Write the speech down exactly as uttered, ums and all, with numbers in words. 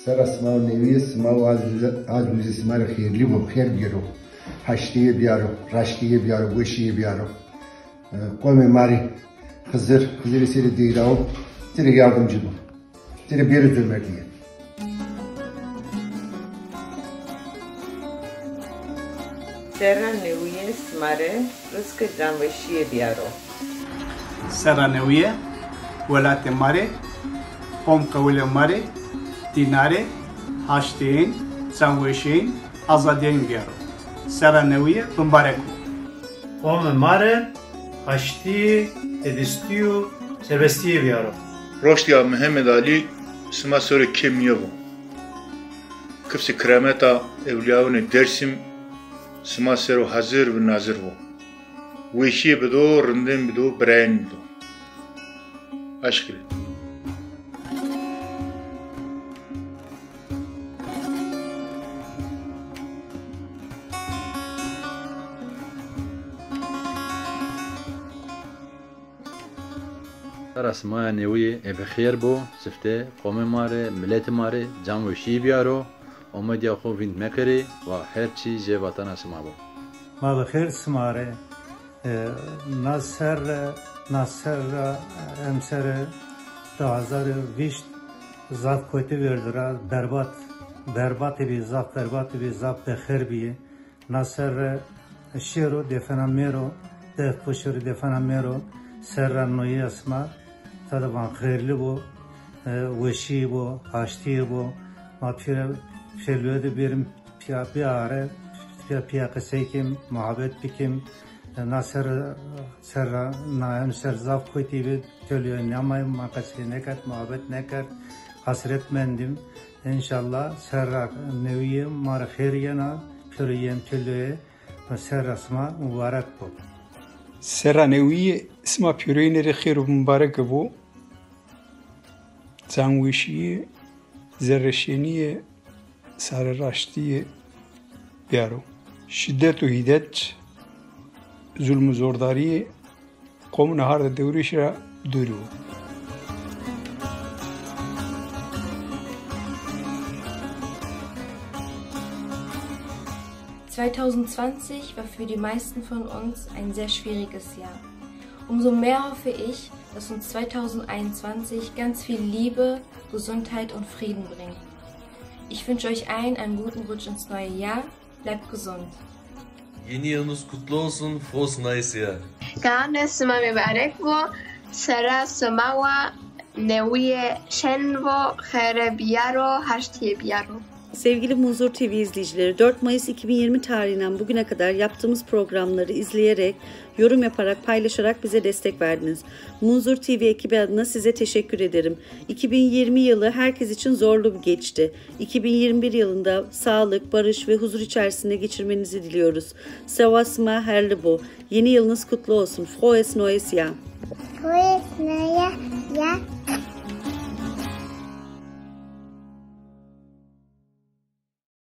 Sera sima û newîye sima û az, az wizê sima rê xêrlî bo, xêr bîyaro. Haştîye bîyaro, raştîye bîyaro, weşîye bîyaro. E, qomê ma rê Xizir, Xizirê serê deyra o, ti rê yardimcî bo. Ti rê bêro comerdîye. Serra newîye sima rê rizq û canweşîye bîyaro. Serra newîye welatê ma rê, qom qewilê ma rê, dînarê, haştîyên, canweşîyên, azadîyên bîyaro. Serra newîye bimbarek bo. Qomê ma rê haştî, tedîstî û serbestîye bîyaro. Roştîya Mihemed Alî sima ser o kêm nîyo bo. Kifsê kirameta ewlîyaûnê Dêrsim sima ser o hazir û nazir bo. Weşîye bido, rindên bido, birayên bido. Aşkî. Sera sima ya newîye ebe xêr bo, sifte qomê ma rê, miletê ma rê, canweşîye bîyaro, omedîya xo vînd mekerê, wa her çî jê vatena sima bo. Ma bi xêr sima rê. E, na serre, na serra, e, emserre du hazar û vîst zaf kotî verdi ra, berbat, berbatî bî, zaf berbatî bî, zaf bexêr bî. Na serre şêro defena mêro, def po şêro defena mêro, serra noyî ya sima, tada van xêrlî bo, e, weşî bo, haştîye bo. Ma pîre, pîre luye de bêrim, pîya biare, pîya, pîya qisey kim, muhabet bikim. Na ser, serra, na emser zaf kotî bi, tolîye nêamay, ma qisey nêkerd, muhabet nêkerd, hasret mendim. Înşallah serra newîye ma rê xêr yena, pêro yen tolîye, serra sima mubarek bo. Serra newîye sima pêroyîne rê xêr û mubarek bo. Canweşîye, zerreşenîye, sareraştîye bîyaro. Şîdet û hîdet, zulm û zordarîye, qomûne hardê dewrêşî ra dûrî wo. Zweitausendzwanzig war für die meisten von uns ein sehr schwieriges Jahr. Umso mehr hoffe ich, dass uns zweitausendeinundzwanzig ganz viel Liebe, Gesundheit und Frieden bringt. Ich wünsche euch allen einen guten Rutsch ins neue Jahr. Bleibt gesund. Yeni yılınız kutlu olsun, fos nice ya. Kane sima mibarek bo, sera sima wa newîye şen bo, xêre bîyaro, haştîye bîyaro. Sevgili Munzur T V izleyicileri, dört Mayıs iki bin yirmi tarihinden bugüne kadar yaptığımız programları izleyerek, yorum yaparak, paylaşarak bize destek verdiniz. Munzur T V ekibi adına size teşekkür ederim. iki bin yirmi yılı herkes için zorlu bir geçti. iki bin yirmi bir yılında sağlık, barış ve huzur içerisinde geçirmenizi diliyoruz. Sewa sima herli bo. Yeni yılınız kutlu olsun. Frohes Neues Jahr. Frohes Neues Jahr.